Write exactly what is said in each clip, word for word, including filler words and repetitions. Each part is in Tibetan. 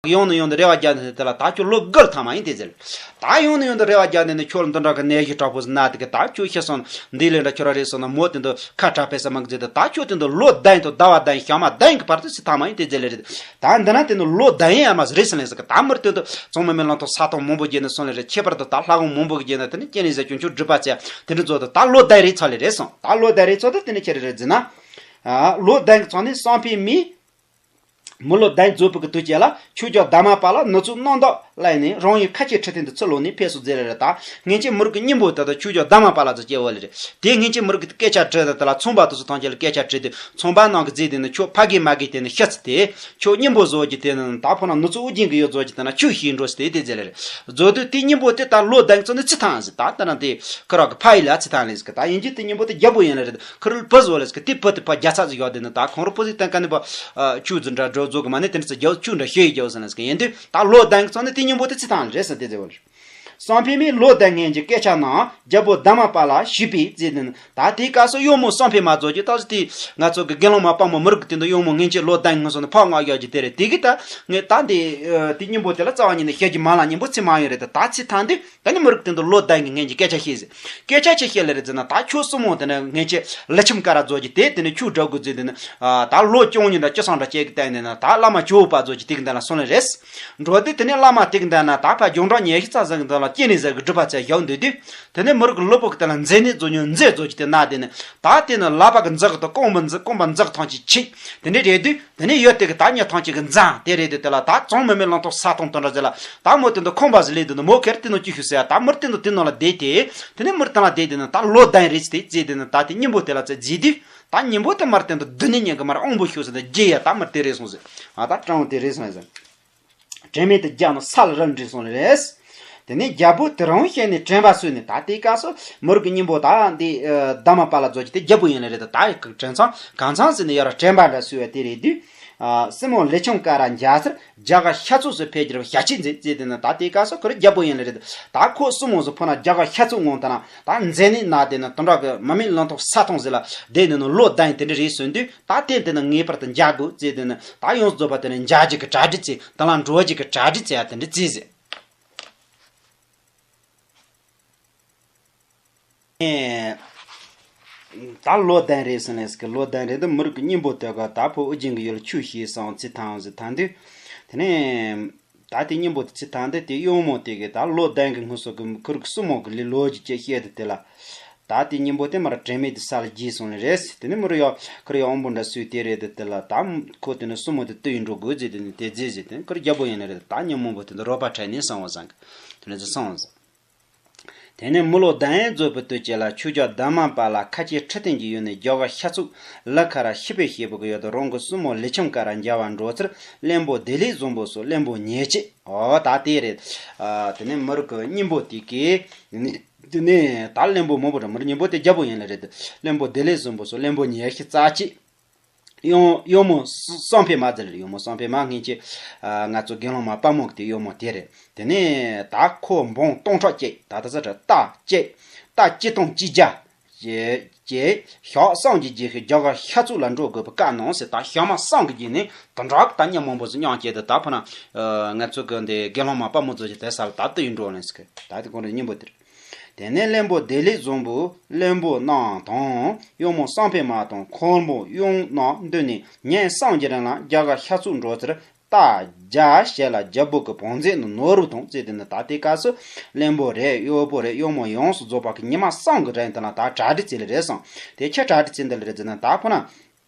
ཡང་ནས་ཡང་དུ་རེ་བ་རྒྱག་ནས་དེ་ལ་ད་ཁྱོད་ལོ་དགུ་ཐ་མ་ཡིན་དེ་ཟེར། ད་ཡང་ནས་ཡང་དུ་རེ་བ་རྒྱག་ནས་ནི་ཁྱོད་ལ་འདི་འདྲ་གི་ནད་གཞི་དྲག་པོ་ཟིག་ན་དེ་གི་ད་ཁྱོད་ཤི་སོང་འདི་ལས་འདྲ་ཁྱོད་ར་རེད་སོང་ན་མོ་དེ་འདི་ཁ་གྲག་པས་ས་མ་གི་ཟེར་དུ་ད་ཁྱོད་དེ་འདི་ལོ་བདུན་དང་ཟླ་བ་བདུན་ཞག་མ་བདུན་གི་བར་དུ་སི་ཐ་མ་ཡིན་དེ་ཟེར་ལེ་རེད། ད་འདི་ན་དེ་འདི་ལོ་བདུན་ཡིན་ཨ་མ་རེད་ཟེར་ལེ་ཟེར་གི་ད་མི་དེ་འདི་ཚང་མ་མི་ལང་ཐོག་ས་ཐོག་མང་པོ་བརྒྱབ་ནས་སོང་ལེ་རེད། ཁྱད་པར་དུ་ད་ལྷ་ཁང་མང་པོ་གི་བརྒྱབ་ནས་དེ་ནི་སྐྱེ་ནས་ཟེར་ཁྱོད་ཁྱོད་སྒྲུབ་པ་བྱས་དེ་འདྲ་ཚོ་དུ་ད་ལོ་བདུན་རེད་ཚར་ལེ་རེད་སོང་། ད་ལོ་བདུན་རེད་ཚོ་དུ་དེ་ནི་ཁྱེད་རེ་རེད་ཟེར་ན། ལོ་བདུན་གི་ཚང་ནས་སང་ཕོད་མི། མི་ལོ་བདུན་རྫོགས་པའི་གི་དུས་ཆེ་ལ་ཆོས་རྒྱལ་དར་མ་པ་ལ་ནུ་ཚོད་རྣམ་དག་གླས་ནས་རང་ཡུལ་ཁ་ཆེ་ཁྲི་སྟེང་དུ་ཚུར་ལོག་ནས་ཕེབས་སུ་མཛད་ལེ་རེད། ད་ངེད་ཅག་མི་རིགས་ཀྱི་སྙིང་པོ་དེ་དག་ཆོས་རྒྱལ་དར་མ་པ་ལ་ཚོ་སྐྱེ་བ་ལེ་རེད། དེ་ངེད་ཅག་མི་རིགས་ཀྱི་སྐད་ཆ་དྲི་དེ་དག་ལ་ཚོང་པ་དེ་ཚོ་ཐམས་ཅད་ལ་སྐད་ཆ་དྲི་དུས་ཚོང་པ་རྣམས་ཀྱིས་བརྫིས་དེ་ནི་ཁྱོད་ཕ་གི་མ་གི་དེ་ནི་ཤི་ཚེ་དེ་ཁྱོད་སྙིང་པོ་བཟོ་རྒྱུ་དེ་ནི་ད་ཕོ་ན་ནུ་ཚོད་དབུ་རྒྱན་གྱི་ཡོད་བཟོ་རྒྱུ་དེ་ན་ཆོས་ཤིག་འགྲོ་ཟེར་དེ་དེ་མཛད་ལེ་རེད། བཟོ་དུས་དེ་སྙིང་པོ་དེ་ད་ལོ་བདུན་ཚོ་ནི་ཚི་ཐང་ཟེར། ད་ལྟ་ན་དེ་ཁོ་རང་གི་ཕ་ཡི་ལ་ཚི་ཐང་ལེ་ཟེར་གི་ད་ཡིན་གྱི་དེ་སྙིང་པོ་དེ་རྒྱལ་པོ་ཡིན་ལེ་རེད། ཁུར་བུ་བཟོ་ལེ་ཟེར་གི་དེ་བུ་དེ་ཕ་རྒྱ་ཚ་ཟིག་ཡོད་དེ་ནི་ད་ཁོང་རུ་བུ་ཟིག་བསྟན་ག་ནི་པ་ཆུ་ཟིག་འདྲ་འགྲོ་བཟོ་གི་མ་ནི་དེ་འདྲ་ཚ་རྒྱ་ཆུ་འདྲ་ཤེས་ཡི་རྒྱ་བཟོ་ལེ་ཟེར་གི་ཡིན་དུས་ད་ལོ་བདུན་གི་ཚོ་ནི་དེ་སྙིང་པོ་དེ་ཚི་ཐང་ལེ་རེད་ཟེར་དེ་ཟེར་བ་ལེ། སང་ཕོད་མའི་ལོ་བདུན་སྔོན་གྱི་སྐད་ཆ་རྣམས་རྒྱལ་པོ་དར་མ་པ་ལ་ཞུས་པས་ཟེར་དེ་ནི་ད་དེའི་སྐབས་སུ་གཡོག་མོ་སང་ཕོད་མ་བཟོ་རྒྱུ་ད་དེ་ང་ཚོ་གི་དགེ་སློང་མ་དཔའ་མོ་མི་རིགས་དེ་འདུ་གཡོག་མོ་སྔོན་གྱི་ལོ་བདུན་སྔོན་སོང་ནི་ཕག་ང་ཡོད་ཀྱི་དེ་རེད། དེ་གི་ད་ངས་ད་འདི་དེ་སྙིང་པོ་དེ་ལ་རྩ་བ་ཉིད་ནས་བཤད་རྒྱུ་མ་ལ་སྙིང་པོ་ཚི་མ་ཡོད་རེད། ད་ད་ཚི་ཐང་དུས། ད་ནི་མི་རིགས་དེ་ཚོ་ལོ་བདུན་གྱི་སྔོན་གྱི་སྐད་ཆ་བཤད་ཟེར། སྐད་ཆ་ཆི་བཤད་ལེ་རེད་ཟེར་ན་ད་ཁྱོད་སྲུ་མོ་དེ་ནི་སྔོན་ཆད་ལི་ཆམ་ཀ་ར་རྫོགས་ཀྱི་དེ་དེ་ནི་ཁྱོད་འདྲ་དགོས་ཟེར་དེ་ནི་ད་ལོ་བཅོ་ལྔ་འདྲ་བཅུ་ཚང་འདྲ་བཅས་ཀྱི་སྟེང་ནས་ན་ད་བླ་མ་ཇོ་བོ་པ་རྫོགས་ཀྱི་དེ་གི་འདི་ལ་སོང་ལེ་རེད། འགྲོ་དུས་དེ་ནི་བླ་མ་དེ་གི་འདི་ན་ད་ཕ་རྒྱང་གྲགས་ཉེ་ཤི་ཚ་ཟེར་གི་འདི་ལ་སྐྱེ་ནས་ཟེར་གི་སྒྲུབ་པ་ཚེ་ཞོག་འདུག་དུས་དེ་ནི་མི་རིགས་ཀྱི་ལོ་པོ་གི་དེ་ལ་མཛེ་ནི་རྫོགས་ཉོ་མཛེ་རྫོགས་ཀྱི་དེ་ན་དེ་ནི་ད་དེ་ནི་ལ་པ་གི་འཛག་གི་དང་རྐང་པ་འཛག་རྐང་པ་འཛག་ཐང་ཅིག་ཆིག་དེ་འདྲ་རེད་དུས། དེ་ནས་ཡོད་དེ་གི་ད་ཉོ་ཐང་ཅིག་གི་འཛིན་དེ་རེད་དེ་དེ་ལ་ད་ཚང་མི་མེད་ལང་ཐོག་ས་ཐོང་དོན་འདྲ་ཟེར་ལ་ད་མོ་དེ་འདུ་ཁོང་པ་ཟི་ལི་དེ་འདུ་མོ་ཁེར་དེ་ནོ་ཅི་ཤུ་ཟེར་ཡ་ད་མི་དེ་འདུ་དེ་ནང་ལ་བསྡད་དེ་དེ་ནས་མི་དེ་ལ་བསྡད་དེ་ནི་ད་ལོ་བདུན་རེད་ཟེར་དེ་བརྩིས་དེ་ནི་ད་དེ་སྙིང་པོ་དེ་ལ་ཚེ་བརྩིས་དུས་ད་སྙིང་པོ་དེ་མར་དེ་འདུ་བདུན་ནས་ཉན་གི་མར་ཨོང་པོ་ཤུ་ཟེར་དེ་རྗེ་ཡ་ད་མར་དེ་རེད་སོང་ཟེར། ཨ་ད་སྤྲང་བོ་དེ་རེད་སོང་ཟེར། དྲན་མེད་དུ་རྒྱབ་ནས་ས་ལ་རབ་འདྲིལ་སོང་ལེ་རེད། དེ་ནས་རྒྱལ་པོ་དེ་རང་བཤད་ནས་དྲན་པ་གསོས་ནས་ད་ལྟའི་སྐབས་སུ་མི་རིགས་ཀྱི་སྙིང་པོ་ད་འདི་ཨ་དར་མ་པ་ལ་རྫོགས་ཀྱི་དེ་རྒྱལ་པོ་ཡིན་ལེ་རེད། ད་ད་ཡི་གི་དྲན་ཚང་གང་ཚང་ཟེར་ནས་ཡར་དྲན་པ་འདྲ་གསོས་པ་དེ་རེད་དུས། ཨ་སྲིན་མོ་ལི་ཆུང་ཀ་ར་འཇའ་ཟེར་རྒྱ་གར་ཤ་ཚུགས་སུ་ཕེབས་རྒྱུར་ཞལ་ཆད་མཛད་ཟེར་དེ་ནི་ད་ལྟའི་སྐབས་སུ་ཁོ་རེ་རྒྱལ་པོ་ཡིན་ལེ་རེད། ད་ཁོ་སྲིན་མོ་ཟེར་ཕོ་ན་རྒྱ་གར་ཤ་ཚུགས་ངང་ད་ན་ད་མཛེ་ནི་ན་དེ་ནི་དོན་དག་གི་མ་མེད་ལང་ཐོག་ས་ཐོང་ཟེར་ལ་བསྡད་ནས་ནི་ལོ་བདུན་དེ་འདྲ་རེད་སོང་དུས། ད་དེ་དེ་ནི་ངེས་པར་དུ་འཇའ་དགོས་ཟེར་དེ་ནི་ད་ཡོངས་རྫོགས་པ་དེ་ནི་འཇའ་རྒྱུ་གི་གྲ་སྒྲིག་ཚེ་དེ་ལ་འགྲོ་རྒྱུ་གི་གྲ་སྒྲིག་ཚེ་ཡ་དེ་འདྲ་བརྩིས་ཟེར། ད་ལོ་བདུན་རེད་ཟེར་ནས་ཀྱི་ལོ་བདུན་རེད་འདི་མི་རིགས་ཀྱི་སྙིང་པོ་དེ་ག་ད་ཕོ་ཨུ་རྒྱན་གྱི་ཡུལ་ཆུ་ཞེས་སང་ཚེ་ཐང་ཟེར་ཐང་དུས། དེ་ནས་ད་དེ་སྙིང་པོ་དེ་ཚེ་ཐང་དུས་དེ་གཡོག་མོ་དེ་གི་ད་ལོ་བདུན་གི་སྔོན་སོ་གི་ཁུར་གི་སྲུ་མོ་གི་ལས་ལོ་རྒྱུས་ཅེས་བཤད་དེ་དེ་ལ། ད་དེ་སྙིང་པོ་དེ་མར་དྲན་མེད་དུ་ས་ལ་འགྱེལ་སོང་ནི་རེད། དེ་ནི་མི་རུ་ཡོ་ཁུར་ཡོ་ཨོང་པོ་འདྲ་སུས་དེ་རེད་དེ་དེ་ལ་ད་ཁོ་དེ་ནི་སྲུ་མོ་དེ་བཏུལ་ཡིན་འགྲོ་དགོས་ཟེར་དེ་ནི་དེ་རྫས་ཟེར་དེ་ནི་ཁུར་རྒྱལ་པོ་ཡིན་ནི་རེད། ད་ཉིན་མོ་པོ་དེ་འདི་རོ་པ་ཁྲལ་ནས་སོང་བ་བཟང་གི་དེ་ནི་ཟེར་སོང་བ་བཟང་། དེ་ནས་མི་ལོ་བདུན་རྫོགས་པའི་དུས་དཀྱིལ་ལ་ཆོས་རྒྱལ་དར་མ་པ་ལ་ཁ་ཆེ་ཁྲི་སྟེང་གི་ཡུལ་ནས་རྒྱ་གར་ཤ་ཚུགས་ལ་ཁ་ར་ཤི་པའི་ཞེ་པོ་གི་ཡོད་དུ་རང་གི་སྲུ་མོ་ལི་ཆུང་ཀ་ར་མཇལ་བར་འགྲོ་ཚུར་བློན་པོ་བདེ་ལེགས་བཟང་པོ་སོགས་བློན་པོ་ཉེ་ཆེ་ཨོ་ད་དེ་རེད། དེ་ནས་མི་རིགས་ཀྱི་སྙིང་པོ་དེ་གི་དེ་ནས་ད་བློན་པོ་མང་པོ་རེད། མི་རིགས་སྙིང་པོ་དེ་རྒྱལ་པོ་ཡིན་ལེ་རེད། བློན་པོ་བདེ་ལེགས་བཟང་པོ་སོགས་བློན་པོ་ཉེ་ཤི་རྩ་ཆེ། གཡོག་གཡོག་མོ་སང་ཕེ་མ་ཟེར་ལེ་གཡོག་མོ་སང་ཕེ་མ་སྔན་ཆད་ང་ཚོ་དགེ་སློང་མ་དཔའ་མོ་གི་དེ་གཡོག་མོ་དེ་རེད། དེ་ནས་ད་ཁོ་འབུམ་སྟོང་ཕྲག་བཅད་ད་ད་ས་ར་རྟ་བཅད་རྟ་བཅད་སྟོང་བཅད་རྒྱ་བཅད་ཞག་སངས་རྒྱས་རྗེས་ཤུལ་རྒྱ་གར་ཤ་ཚུགས་ལ་འགྲོ་དགོས་པའི་བཀའ་གནང་ཟེར། ད་ཞག་མ་སངས་ཀྱི་རྗེས་ནས་དོན་དག་ད་མཉམ་མང་པོ་ཟེར་མཉམ་བཅད་དེ་ད་ཕ་ན་ང་ཚོ་གི་འདི་དགེ་སློང་མ་དཔའ་མོ་ཚོ་ཞིག་དེ་ས་ལ་ད་ལྟ་ཡིན་འགྲོ་ལེན་ཟེར་གི་ད་དེ་གོང་རེ་སྙིང་པོ་དེ་རེད། དེ་ནས་བློན་པོ་བདེ་ལེགས་བཟང་པོ་བློན་པོ་རྣམས་དང་གཡོག་མོ་སང་ཕེ་མ་དང་འཁོར་མོ་གཡོག་རྣམས་འདུས་ནས་ཉིན་སངས་རྒྱས་རིང་ལ་རྒྱ་གར་ཤ་ཚུགས་འགྲོ་ཚུར་རྟ་རྒྱ་ཞལ་ལ་རྒྱལ་པོ་གི་བང་མཛོད་ནས་ནོར་བུ་དང་བཅས་ཏེ་ནི་ད་ལྟའི་སྐབས་སུ་བློན་པོ་རེད། གཡོག་པོ་རེད། གཡོག་མོ་ཡོངས་སུ་རྫོགས་པ་གི་ཉི་མ་སང་གི་རིང་དེ་ལ་ད་གྲ་སྒྲིག་ཚེ་ལ་རེད་སོང་། དེ་ཁྱེད་གྲ་སྒྲིག་ཚེ་འདི་ལ་རེད་ཟེར་ན་ད་ཁོ་ན།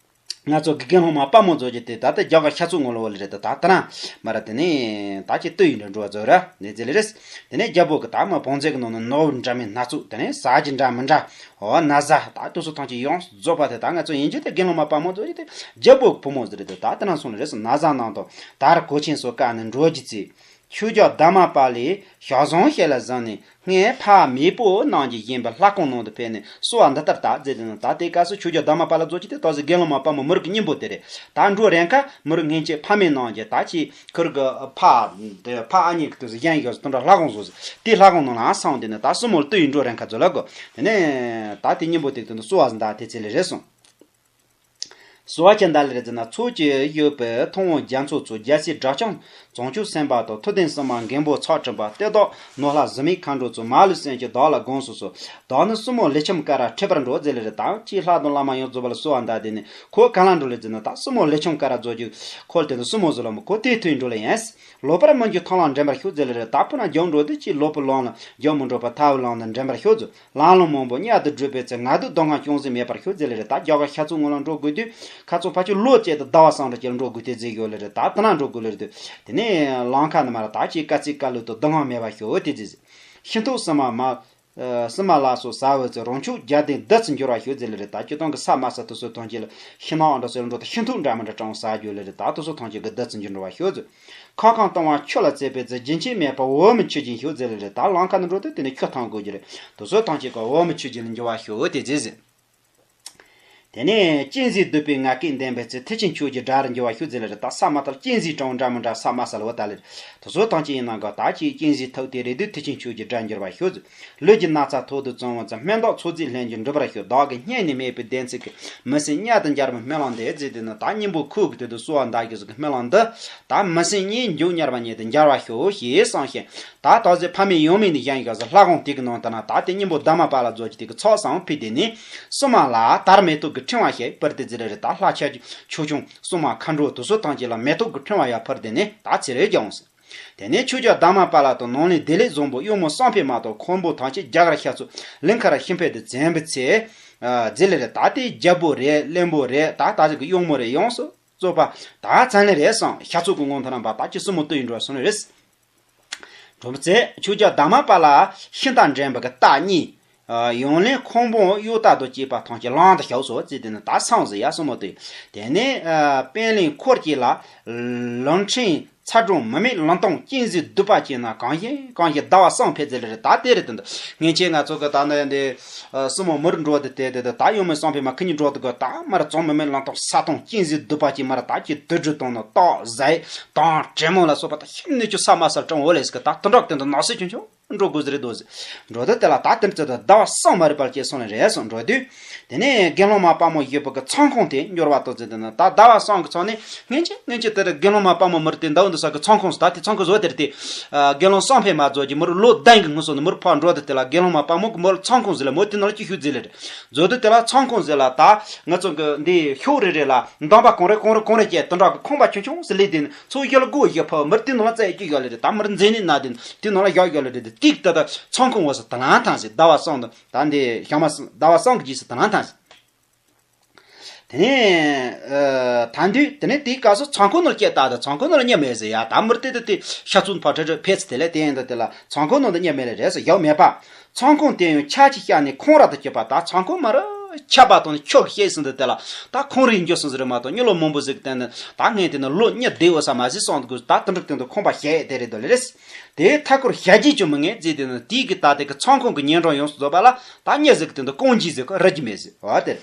ང་ཚོ་དགེ་རྒན་སློབ་མ་དཔའ་མོ་ཚོ་གྱི་དེ་ད་ལྟ་རྒྱ་གར་ཤ་ཚུགས་ངོ་ལོ་བ་ལ་རེད་དེ་ད་ལྟ་ན་མ་ར་དེ་ནས་ད་ཅི་ལྟོས་ཡིན་འདྲ་འགྲོ་བ་ཚོ་ར་ནས་ཚེ་ལ་རེད། དེ་ནས་རྒྱལ་པོ་གི་ད་མ་བང་མཛོད་གི་ནང་ན་ནོར་བུ་འདྲ་མིན་སྣ་ཚོགས་དེ་ནས་ཟ་རྒྱུ་འདྲ་མི་འདྲ་འོ་ན་ཟ་ད་དུ་སུ་ཐང་ཅི་ཡོངས་རྫོགས་པ་དེ་ད་ང་ཚོ་ཡིན་རྒྱུ་དེ་དགེ་སློབ་མ་དཔའ་མོ་ཚོ་གྱི་དེ་རྒྱལ་པོ་གི་བུ་མོ་ཟེར་རེད་དེ་ད་ལྟ་ན་སོང་ལ་རེད་སོང་ན་ཟ་ནང་དང་དར་གོ་ཆེན་སོགས་བཀལ་ནས་འགྲོ་རྒྱུ་ཚེ། ཆོས་རྒྱལ་དར་མ་པ་ལས་ཞག་བཟང་ཞལ་ལ་བཟང་ནས་སྔོན་ཕ་མེས་པོ་རྣམས་ཀྱིས་བཞེངས་པའི་ལྷ་ཁང་ནང་དུ་ཕེབས་ནས་གསོལ་བ་འདི་ལྟར་བཏབ་མཛད་དེ་ནི་ད་ལྟའི་སྐབས་སུ་ཆོས་རྒྱལ་དར་མ་པ་ལ་རྫོགས་ཀྱི་དེ་ད་གཟོད་དགེ་སློང་མ་དཔའ་མོ་མི་རིགས་ཀྱི་སྙིང་པོ་དེ་རེད། ད་འགྲོ་རན་ཁ་མི་རིགས་སྔོན་ཆད་ཕ་མེས་རྣམས་ཀྱིས་ད་ཅི་ཁུར་གི་ཕ་དེ་ཕ་ཨ་མྱེས་ཀྱི་དུས་སུ་གཞན་ཞོག་སུ་དུ་འདྲ་ལྷ་ཁང་བཟོ་ཟེར་དེ་ལྷ་ཁང་ནང་ལ་སོང་དེ་ནི་ད་སྲུ་མོར་ལྟོས་ཡིན་འགྲོ་རན་ཁ་རྫོགས་ལ་གོ་དེ་ནས་ད་དེ་སྙིང་པོ་དེ་དུ་ནི་གསོལ་བ་ཟིན་ད་དེ་ཚེ་ལས་རེད་སོང་། གསོལ་བ་ཅན་ད་ལེར་ཟེར་ན་ཚོགས་ཀྱི་ཡོད་པའི་མཐོང་བ་རྒྱ་མཚོ་ཚོ་རྒྱལ་སྲས་སྒྲ་བྱང་ བྱང་ཆུབ་སེམས་དཔའ་དང་མཐུ་ལྡན་སྲུང་མ་མགོན་པོ་ཚོགས་དྲུག་པ་གཏེར་བདག་ནོར་ལྷ་གཟི་མིག་མཁའ་འགྲོ་ཚོ་མ་ལུས་སེམས་ཀྱི་བདག་ལ་དགོངས་སུ་གསོལ། བདག་ནི་སྲིན་མོ་ལས་ཁྱིམ་ཀ་ར་ཁྲིད་པར་འགྲོ་ཟེར་ལེ་རེད། ད་ཅིག་ལྷ་དང་བླ་མ་ཡོངས་རྫོགས་པ་ལ་གསོལ་བ་འདེབས་དེ་ནི་ཁོ་ག་ལ་འགྲོ་ལེ་ཟེར་ན། ད་སྲིན་མོ་ལས་ཁྱིམ་ཀ་ར་རྫོགས་རྒྱུ་ཁོ་དེ་ནི་སྲིན་མོ་ཟེར་ལ་མོ་ཁོ་དེ་ཐོས་འགྲོ་ལེ་ཡིན། ལོག་པར་སྨོན་རྒྱུ་ཐབས་ལམ་འདྲེན་པར་ཤོག་ཟེར་ལེ་རེད། ད་སྤུ་ན་རྒྱབ་འགྲོ་དུས་ཅིག་ལོག་པའི་ལམ་ལ་རྒྱབ་མི་འགྲོ་བར་ཐབས་ལམ་ནི་འདྲེན་པར་ཤོག་ཟེར། ལམ་ལུགས་མང་པོ་མཉམ་དུ་བསྒྲུབས་པའི་ཚེ་ང་སྡུག་སྡུག་བསྔལ་ཅུང་ཟད་མེད་པར་ཤོག་ཟེར་ལེ་རེད། ད་རྒྱ་གར་ཤ་ཚུགས་ངོ་ལ་འགྲོ་དགོས་དུས་ཁ་ཚུགས་ཕ་ཆུ་ལོ་བཅད་དུ་ཟླ་བ་གསུམ་རེ་ཅིག་འགྲོ་དགོས་དེ་ཟེར་ཡོད་ལེ་རེད། ད་དེ་ན་འགྲོ་དགོས་ལེ་རེད། དེ་ནས་ལམ་ཁ་ནི་མར་ད་ཅིག་དཀའ་ཚེགས་དཀའ་ལུགས་དང་སྡུག་བསྔལ་མེད་པར་ཤོག་དེ་ཟེར། ཤིང་ཐོག་སྲིན་མ་མ་ཨ་སྲིན་མ་ལ་སོགས་ཟ་བའི་ཚེ་རང་ཕྱོགས་རྒྱལ་བསྟན་བདུད་ཚུལ་འགྱུར་བར་ཤོག་ཟེར་ལེ་རེད། ད་སྤྱིར་བཏང་གི་ས་དམའ་ས་དེ་ཚོ་ཐམས་ཅད་ལ་ཤིང་ནགས་འདྲ་ཟེར་འགྲོ་དང་ཤིང་ཐོག་འདྲ་མི་འདྲ་གྲང་ཟ་རྒྱུ་ལེ་རེད། ད་དེ་ཚོ་ཐམས་ཅད་ཀྱི་བདུད་ཚུལ་འགྱུར་འགྲོ་བར་ཤོག་ཟེར། ཁ་རྐང་ལྟུང་བ་ཆུ་ལ་རྩེ་བའི་ཚེ་རྒྱུན་ཆད་མེད་པར་འོ་མའི་ཆུ་བཞིན་ཤོག་ཟེར་ལེ་རེད། ད་ལམ་ཁ་ནས་འགྲོ་དུས་དེ་ནས་ཆུ་འཐུང་དགོས་ཀྱི་རེད། དེ་ཚོ་ཐམས་ཅད་ཀྱི་འོ་མའི་ཆུ་བཞིན་ལ་འགྱུར་བར་ཤོག་དེ་ཟེར་ཟེར། དེ་ནས་གཅན་གཟན་གདུག་པའི་ང་རྒྱལ་ལྡན་པའི་ཚེ་མཐུ་ཆེན་ཆོས་ཀྱི་དགྲ་རུ་འགྱུར་བར་ཤོག་ཟེར་ལེ་རེད། ད་ས་དམའ་ཐལ་གཅན་གཟན་གྲང་འདྲ་མི་འདྲ་ས་དམའ་ས་ལ་བ་ད་ལེ་རེད། དེ་ཚོ་ཐམས་ཅད་ཡིན་ན་ག་ད་ཅིག་གཅན་གཟན་ཐུག་དེ་རེད་དུས་མཐུ་ཆེན་ཆོས་ཀྱི་དགྲ་འགྱུར་བར་ཤོག་ཟེར། ལུས་ཀྱི་ན་ཚ་ཐོག་ཏུ་བཙོང་བ་ཙམ་སྨན་བདག་ཚོགས་རྫས་ལྷན་ཅིག་འགྲུབ་པར་ཤོག་བདག་གི་སྙན་ནས་སྨྲས་པའི་བདེན་ཚིག་གིས། མི་སེམས་གཉིད་དུ་འབྱར་བའི་སྨོན་ལམ་འདི་ཟེར་དེ་ནི་ད་སྙིང་པོ་ཁུག་གི་དོན་དུ་གསོལ་བ་འདེབས་ཀྱི་ཟིག་གི་སྨོན་ལམ་འདི། ད་མི་སེམས་གཉིད་མཇུག་ཉར་བ་ཉིད་དུ་འབྱར་བར་ཤོག་ཞེས་གསུངས་ཤིང་། ད་དོགས་ཟེར་ཕ་མེས་ཡང་མེས་ནས་བཞེངས་ཡོད་ཟེར། ལྷ་ཁང་དེ་གི་ནང་དུ་ན་ད་དེ་སྙིང་པོ་དྷརྨ་པཱ་ལ་རྫོགས་ཀྱི་དེ་གི་ཚོགས་བསགས་ཕུལ་དེ་ནི། སྲུང་མ་ལ་དར་མེ་ཏོག་གི་ཕྲེང་བ་ཞིག་ཕུལ་དེ་ཟེར་རེད། ད་ལྷ་ཆོས་ཆོས་སྐྱོང་སྲུང་མ་མཁའ་འགྲོ་དེ་ཚོ་ཐམས་ཅད་ལ་མེ་ཏོག་གི་ཕྲེང་བ་ཡང་ཕུལ་དེ་ནི་ད་ཚེ་རེ་རྒྱག་འོང་ཟེར། དེ་ནས་ཆོས་རྒྱལ་དྷརྨ་པཱ་ལ་དང་ནང་བློན་བདེ་ལེགས་བཟང་པོ་གཡོག་མོ་བསམ་འཕེལ་མ་དང་ཁོང་པོ་ཐམས་ཅད་རྒྱ་གར་ཤར་ཕྱོགས་གླིང་ཁ་ར་ཤིང་ཕེ་དུ་འཛོམས་པའི་ཚེ། ཨ་ཟེར་ལེ་རེད། ད་དེ་རྒྱལ་པོ་རེད། བློན་པོ་རེད། ད་ད་ཅིག་གི་གཡོག་མོ་རེད། ཡོངས་སུ་རྫོགས་པ་ད་ཚང་ལེ་རེད་སོང་། ཤར་ཕྱོགས་ཀྱི་ངོ་མཐའ་རྣམ་པ་ད་ཅི་སྲིན་མོ་སྟོད་ཡིན་འགྲོ་སོང་ལེ་རེད། གྲོང་པ་ཚེ་ཆོས་རྒྱལ་དྷརྨ་པཱ་ལ་ཤིང་རྟ་འདྲེན་པ་གི་རྟ་གཉིས། ཨ་ཡང་བློན་ཁོང་པོ་གཡོག་རྟ་དང་བཅས་པ་ཐམས་ཅད་ལམ་དུ་ཞུགས་སོ་ཟེར་དེ་ནི་ད་སོང་ཟེར་ཡ་སྲིན་མོ་སྟོད། དེ་ནས་ཨ་དཔོན་གླིང་འཁོར་བཅས་ལ་ལུང་ཕྲན་ཚ་གྲང་མུ་མེད་ལུང་སྟོང་གཅན་གཟན་གདུག་པ་ཅན་རྣམས་གང་ཞིག་གང་ཞིག་བདའ་བར་བསམ་འཕེལ་ཟེར་ལེ་རེད། ད་དེ་རེད་དེ་འདུག་ངས་ཁྱེད་ང་ཚོ་གི་ད་ནི་འདི་ཨ་སྲིན་མོ་མུར་འགྲོ་དེ་དེ་དེ་དེ་ད་གཡོག་མོ་བསམ་འཕེལ་མ་ཁི་གཉིས་འགྲོ་དེ་གི་ད་མར་གྲང་མུ་མེད་ལུང་སྟོང་ས་སྟོང་གཅན་གཟན་གདུག་པ་ཅན་མར་ད་ཀྱི་དུད་འགྲོ་དང་ནི་སྟག་གཟིག་དང་དྲེད་མོང་ལ་སོགས་པ་ད་ཤིན་ཏུ་ནས་ཀྱང་ས་དམའ་སར་གྲང་འོ་ལེ་ཟེར་གི་ད་དུད་འགྲོ་དེ་འདུག་ནགས་གསེབ་ཆུང་ཆུང་། འགྲོ་དགོས་ཟེར་རེད་དོ་ཟེར། འགྲོ་དུས་དེ་ལ་ད་དེར་ཚེ་དང་ཟླ་བ་གསུམ་མ་རིག་པར་སྐྱེས་སོང་ལེ་རེད་སོང་འགྲོ་དུས། དེ་ནས་དགེ་སློང་མ་དཔལ་མོ་བཞུགས་པོ་གི་ཚོང་ཁང་དེ་འབྱོར་བ་དང་ཟེར་དེ་ན་ད་ཟླ་བ་གསུམ་གི་ཚོང་ནས་ངན་ཆེ་ངན་ཆེ་དེར་དགེ་སློང་མ་དཔལ་མོ་མི་རིག་དེ་འདའ་འདུག་ས་གི་ཚོང་ཁང་ཟེར་ད་དེ་ཚོང་ཁང་བཟོ་དེར་དེ། དགེ་སློང་བསམ་འཕེལ་མ་རྫོགས་ཀྱི་མི་རིག་ལོ་བདུན་གི་ངུ་སོང་ནས་མི་རིག་ཕར་འགྲོ་དུས་དེ་ལ་དགེ་སློང་མ་དཔལ་མོ་གི་མི་རིག་ཚོང་ཁང་ཟེར་ལ་མོ་དེ་ནང་ལ་ཅི་ཤུགས་ཟེར་ལེ་རེད། རྫོགས་དུས་དེ་ལ་ཚོང་ཁང་ཟེར་ལ་ད་ང་ཚོ་གི་འདི་ཤོག་རེ་རེ་ལ་འདམ་པ་གང་རེ་གང་རེ་གང་རེ་བཅད་དེ་འདྲ་གི་ཁང་པ་ཆུང་ཆུང་ཟེར་ལེ་དེ་ནི་ཚོ་ཡུལ་སྒོ་ཞིག་ཕར་མི་རིག་དེ་ནང་ལ་བཙལ་ཀྱི་ཡོད་ལེ་རེད། ད་མི་རིག་མཛེས་ནད་ན་དེ་ནི་དེ་ནང་ལ་བཞག་ཡོད་ལེ་རེད། དེ་ཏིག་ཏ་ད་ཚོང་ཁང་བ་ཟེར་དེ་ལ་ཐང་ཟེར་ཟླ་བ་གསུམ་དུ་ད་འདི་ཞག་མ་ཟླ་བ་གསུམ་གི་རྗེས་སུ་དེ་ལ་ཐང་ཟེར། དེ་ནས་ཨ་ད་དུས་དེ་ནས་དེའི་སྐབས་སུ་ཚོང་ཁང་ནང་སྐྱེལ་བཏང་དང་ཚོང་ཁང་ནང་ལ་གཉིད་མེད་ཟེར་ཡ་ད་མི་རིག་དེ་དེ་དེ་ཤ་ཚུན་ཕར་ཁྲི་ཁྲི་ཕེ་ཚེ་དེ་ལས་དེ་ཡིན་དུ་དེ་ལ་ཚོང་ཁང་ནང་དུ་གཉིད་མེད་ལེ་རེད་ཟེར་ཡག་མེད་པ། ཚོང་ཁང་དེ་ཡང་ཆར་གྱིས་ཤར་ནས་ཁོང་ར་དུ་གྱུར་པ་ད་ཚོང་ཁང་མ་ར་ཆར་པ་དང་ནི་ཆུ་གིས་ཤེས་ཟིན་དུ་དེ་ལ་ད་ཁོང་རིགས་འགྱུར་སོང་ཟེར་མ་གཏོགས་གཉིད་ལོག་མང་པོ་ཟིག་བསྟན་ནས་ད་ངས་དེ་ནི་ལོ་གཉིད་བདེ་འོ་ས་མ་ཟིན་སོང་དགོས་ད་དུ་འགྲིག་དེ་འདུག་ཁོང་པ་ཞེ་དེ་རེད་དོ་ལེ་རེད། དེའི་མཐའ་སྐོར་ཞལ་གྱིས་ཀྱང་མི་ངེས་བརྩིས་དེ་ནི་དེའི་གི་ད་དེ་གི་ཚོང་ཁང་གི་ཉེ་འགྲམ་ཡོངས་སུ་རྫོགས་པ་ལ་ད་གཉིད་ཟིག་དེ་འདུག་རྐང་གྱིས་ཟིག་རི་རྒྱུ་མེད་ཟིག་འོ་དེ་རེད།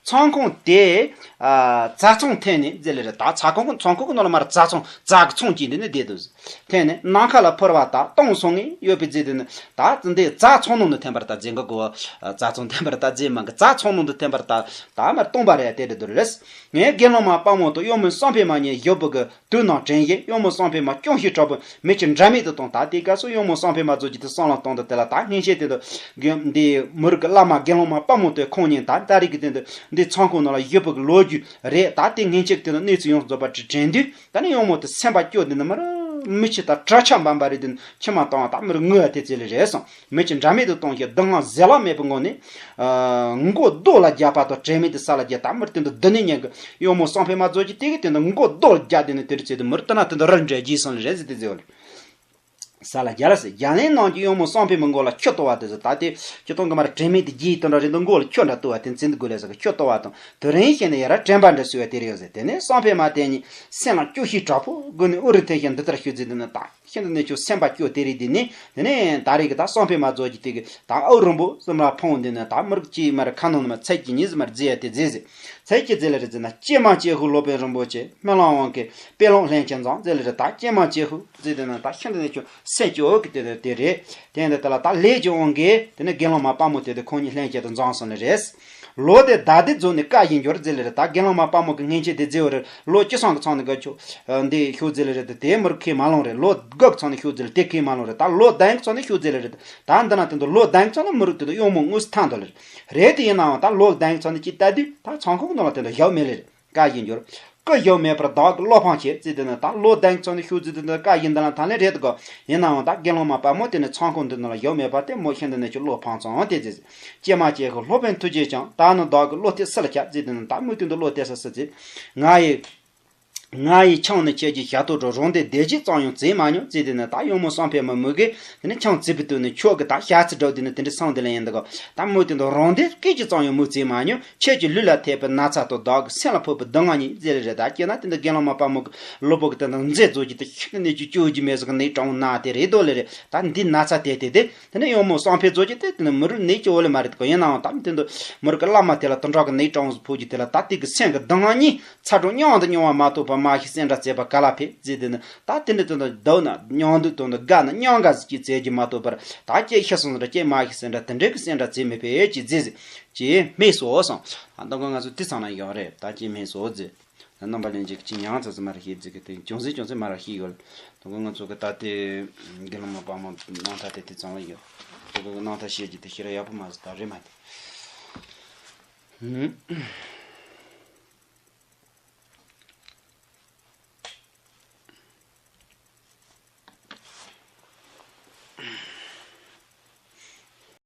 ཚོང་ཁང་དེ་ཨ་རྫ་ཚང་འཐེན་ནས་བརྩིས་ལེ་རེད། ད་ཚ་ཁང་ཚོང་ཁང་གི་ནང་ལ་མར་རྫ་ཚང་རྫ་གི་ཚང་གྱིས་འདི་ནི་བསྡད་འདུག་ཟིག་འཐེན་ནས་ནམ་མཁའ་ལ་འཕུར་བ་ད་སྟོང་སོང་ངེས་ཡོད་པའི་རྫས་དེ་ནི་ད་འདི་རྫ་ཚང་ནང་དུ་འཐེན་པར་ད་རྫས་འགའ་གོ་རྫ་ཚང་འཐེན་པར་ད་རྫས་མང་གི་རྫ་ཚང་ནང་དུ་འཐེན་པར་ད་ད་མར་སྟོང་པ་རེད་དེ་རེད་འདུག་ལེ་རེད། ངས་དགེ་སློང་མ་དཔལ་མོ་དང་གཡོག་མོ་བསམ་འཕེལ་མ་གཉིས་བཞུགས་པོ་གི་དུས་ནང་དྲན་བཞིན་གཡོག་མོ་བསམ་འཕེལ་མ་སྐྱོ་ཤས་དྲག་པོས་མིག་ཆུ་འདྲ་མིན་དུ་བཏང་། ད་དེའི་སྐབས་སུ་གཡོག་མོ་བསམ་འཕེལ་མ་རྫོགས་ཀྱི་དེ་བསམ་བློ་བཏང་དུ་དེ་ལ་ད་སྔན་ཆད་དེ་དུ་དགེ་འདི་མི་རིགས་ཀྱི་བླ་མ་དགེ་སློང་མ་དཔལ་མོ་དེ་ཁོང་གཉིས་ད་ད་རེས་ཀྱི་དེ་དུ་འདི་ཚོང་ཁང་ནང་ལ་བཞུགས་པའི་ལོ་རྒྱུས་རེད། ད་དེ་སྔན་ཆད་ཀྱི་དེ་དུ་གནས་ཚུལ་ཡོངས་རྫོགས་པ་དྲི་དྲན་དུས་ད་ནི་གཡོག་མོ་དེ་སེམས་པ་སྐྱོ་དེ་ནི་མི་རུ་མི་ཆེ་ད་གྲྭ་ཆ་འབམ་པ་རེད། དེ་ནི་མཆི་མ་བཏང་བ་ད་མི་རུ་ངུ་བ་དེ་ཚེ་ལས་རེད་སོང་། མིག་ཆུ་འདྲ་མིན་དུ་གཏོང་ཞིང་སྡུག་བསྔལ་བཟོད་གླགས་མེད་པའི་ངང་ནས། ཨ་མགོ་རྡོ་ལ་རྒྱག་པ་དང་དྲན་མེད་དུ་ས་ལ་རྒྱག་ད་མར་དེ་འདུག་སྡུག་ནི་ཉན་གི་གཡོག་མོ་བསམ་འཕེལ་མ་རྫོགས་ཀྱི་དེ་གི་དེ་འདུག་མགོ་རྡོ་ལ་རྒྱག་དེ་ནི་དེ་རུ་ཚེ་དུ་མུར་ལྟ་ན་དེ་འདུག་རི་འདྲ་རྗེས་སོང་ལ་རེད་ཟེར་དེ་ཟེར་བ་ལ། ས་ལ་རྒྱག་ལ་ཟེར་རྒྱག་ལན་གནང་གི་གཡོག་མོ་བསམ་འཕེལ་མི་མགོ་ལ་ཁྱི་གཏོར་བ་དེ་ཟེར་ད་དེ་ཁྱི་གཏོང་གི་མར་དྲན་མེད་དུ་རྗེས་དེ་འདྲ་རེད་འདུག་མགོ་ལ་ཁྱི་འདྲ་གཏོར་བ་དེ་འཛིན་དུ་དགོས་ལ་ཟེར་གི་ཁྱི་གཏོར་བ་དང་དེ་རིང་བཤད་ནས་ཡ་ར་དྲན་པ་འདྲ་ཟེར་བ་དེ་རེད་ཟེར། དེ་ནས་བསམ་འཕེལ་མ་དེ་ཉིད་སེམས་ལ་སྐྱོ་ཤས་དྲག་པོ་དགོས་ནས་དབུ་རུ་ཐེན་ཞིང་འདི་ལྟར་ཞུ་རྩིས་དེ་ནི་ད། ཤིན་ཏུ་ནས་ཁྱོད་སེམས་པ་སྐྱོ་དེ་རིགས་དེ་ནི་དེ་ནས་ད་རེས་ཀྱི་ད་བསམ་འཕེལ་མ་རྫོགས་ཀྱི་དེ་གི་ད་ཨུ་རིང་པོ་སེམས་ལ་ཕོངས་དེ་ནི་ད་མི་རིགས་ཀྱི་མར་ཁ་ནང་ནས་མར་ཚད་ཀྱི་ཉིས་སུ་མར་རྫི་ཡ་དེ་རྫི་ཟེར། ཚེ་གཅིག་ཟེར་ལེ་རེད་ཟེར་ན་ཀྱེ་མ་ཀྱེ་ཧུ་སློབ་དཔོན་རིན་པོ་ཆེ་སྨོན་ལམ་དབང་གི་དཔེ་ཀློང་ལྷན་ཅིག་མཛངས་ཟེར་ལེ་རེད། ད་ཀྱེ་མ་ཀྱེ་ཧུ་ཟེར་དེ་ན་ད་ཤིན་ཏུ་ནས་ཀྱང་སེམས་སྐྱོ་བོ་གི་དེ་དེ་རེད། དེ་འདི་ད་ལ་ད་ལས་ཀྱི་དབང་གིས་དེ་ནས་དགེ་སློང་མ་དཔའ་མོ་དེ་དེ་ཁོང་གཉིས་ལྷན་ཅིག་ཏུ་མཛངས་སོང་ལེ་རེད། ལོ་དེ་ཟླ་དེ་རྫོགས་ནས་སྐར་བཞི་འགྱུར་ཟེར་ལེ་རེད། ད་དགེ་སློང་མ་དཔའ་མོ་གི་མངོན་ཆེད་དེ་མཛད་པ་རེད། ལོ་བཅུ་སོང་གི་ཚང་ནས་ག་ཆོ་འདི་ཤོག་ཟེར་ལེ་རེད། དེ་མི་རུ་ཁས་མ་ལོང་རེད། ལོ་དགུ་གི་ཚང་ནས་ཤོག་ཟེར་ལེ་དེ་ཁས་མ་ལོང་རེད། ད་ལོ་བདུན་གི་ཚང་ནས་ཤོག་ཟེར་ལེ་རེད། ད་འདི་ན་དེ་འདུག་ལོ་བདུན་གི་ཚང་ནས་མི་རུ་དེ་དེ་གཡོག་མོ་དངོས་སུ་ཐང་འདུག་ལེ་རེད། དེ་ཡིན་ནའང་ད་ལོ་བདུན་གི་ཚང་ནས་ཅིག་ལྟ་དུས་ད་ཚང་ཁང་གི་ནང་ལ་དེ་འདུག་བཞག་མེད་ལེ་རེད། བཀའ་བཞིན་འགྱུར། སྐུ་བཞུགས་མེད་པར་བདག་གིས་བློ་ཕམ་བྱས་ཟེར་དེ་ནི་ད་ལོ་བདུན་ཚང་ནས་ཤོག་ཟེར་དེ་ནི་བཀའ་བཞིན་འདི་ལ་ཐང་ལེ་རེད་དགོ། ཡིན་ནའང་ད་དགེ་སློང་མ་དཔའ་མོ་དེ་ནི་ཚང་ཁང་འདི་ནང་ལ་བཞུགས་མེད་པ་དེ་མོ་ཤིན་ཏུ་ནས་ཀྱི་བློ་ཕམ་ཙང་དེ་ཟེར། ཀྱེ་མ་ཀྱེ་ཧུ་སློབ་དཔོན་ཐུགས་རྗེ་ཅན། ད་ནི་བདག་གི་བློ་དེ་སུ་ལ་བསྐྱབས་ཟེར་དེ་ནི་ད་མོ་དེ་འདི་བློ་དེ་སུ་སུ་ཟེར། ང་ཡི། ང་ཡི་ཆང་ནི་ཁྱེད་ཀྱི་ཞབས་ཏོག་འགྲོ། རང་དེ་བདེ་སྐྱིད་ཙམ་ཡང་བཙལ་མ་མྱོང་ཟེར་དེ་ནི་ད་གཡོག་མོ་བསམ་འཕེལ་མ་མོ་གིས་དེ་ནི་ཆང་བཙལ་བའི་དུས་ནི་ཁྱོད་ཀྱི་ད་ཞག་ཚི་འགྲོ་དེ་ནི་དེ་འདྲ་སང་དེ་ལ་ཡིན་འདི་གོ། ད་མོ་དེ་འདི་རང་དེ་སྐད་ཅིག་ཙམ་ཡང་མོ་བཙལ་མ་མྱོང་། ཁྱེད་ཀྱི་ལུས་ལ་ཐེབས་པའི་ན་ཚ་དང་བདག་གི་སེམས་ལ་ཕོག་པའི་སྡུག་བསྔལ་གཉིས་ཟེར་རེད། ད་ཁྱེད་ན་དེ་འདི་དགེ་སློང་མ་དཔའ་མོ་གི་གློ་བུར་གི་དེ་འདི་མཛེས་བཟོ་རྒྱུ་དེ་ཤིན་ཏུ་ནས་ཀྱི་སྐྱོ་རྒྱུ་མེད་བཟོ་གི་ནས་གྲང་ན་དེ་རེད་དོ་ལེ་རེད། ད་འདི་ན་ཚ་དེ་དེ་དེ་དེ་ནི་གཡོག་མོ་བསམ་འཕེལ་བཟོ་རྒྱུ་དེ་དེ་ནི་མི་རུ་ནས་ཀྱི་འོ་ལེ་མ་རེད་གོ། ཡིན་ནའང་ད་དེ་འདི་མི་རུ་གི་བླ་མ་དེ་ལ་དུད་འགྲོ་གི་ནས་གྲང་བཟོ་ཕོག་རྒྱུ་དེ་ལ་ད་དེ་གི་སེམས་གི་སྡུག་བསྔལ་གཉིས། ཚ་གྲང་མཉམ་དུ་མྱོང་བ་མ་གཏོགས་པ་མ་ཤི་སེམས་འདྲ་བྱེད་པ་ག་ལ་ཕེབས་ཟེར་དེ་ནི་ད་དེ་འདྲ་དེ་འདྲ་སྡུག་ན་མྱོང་འདུག་དང་འདུག་དགའ་ན་མྱོང་དགའ་ཟེར་གྱི་བཙལ་གྱི་མ་གཏོགས་པར་ད་ཅེས་ཤི་སོང་ཟེར་ཅེས་མ་ཤི་སེམས་འདྲ་དེ་འདྲའི་གི་སེམས་འདྲ་བྱེད་མི་ཕེབས་ཀྱི་ཟེར་ཟེར་ཅེས་སྨྲས་སོ་གསུངས། ད་ལྟ་ང་ཚོ་དེ་ཚང་ན་ཡོང་རེད། ད་ཅེས་སྨྲས་སོ་ཟེར། རྣམ་པ་ལྷན་ཅིག་ཅི་མྱང་ཙམ་ཙམ་མ་ར་ཤེས་ཟེར་གི་དེ་ཅུང་ཟད་ཅུང་ཟད་མ་ར་ཤེས་ཡོད། ད་ང་ཚོ་གི་ད་དེ་དགེ་སློང་མ་དཔའ་མོ་རྣམ་ཐར་དེ་དེ་ཚང་ལ་ཡོད། ད་གི་རྣམ་ཐར་བཤད་ཀྱི་དེ་ཤེས་ར་ཡག་པོ་མ་ཟེར་ད་རེད་མ་དེ།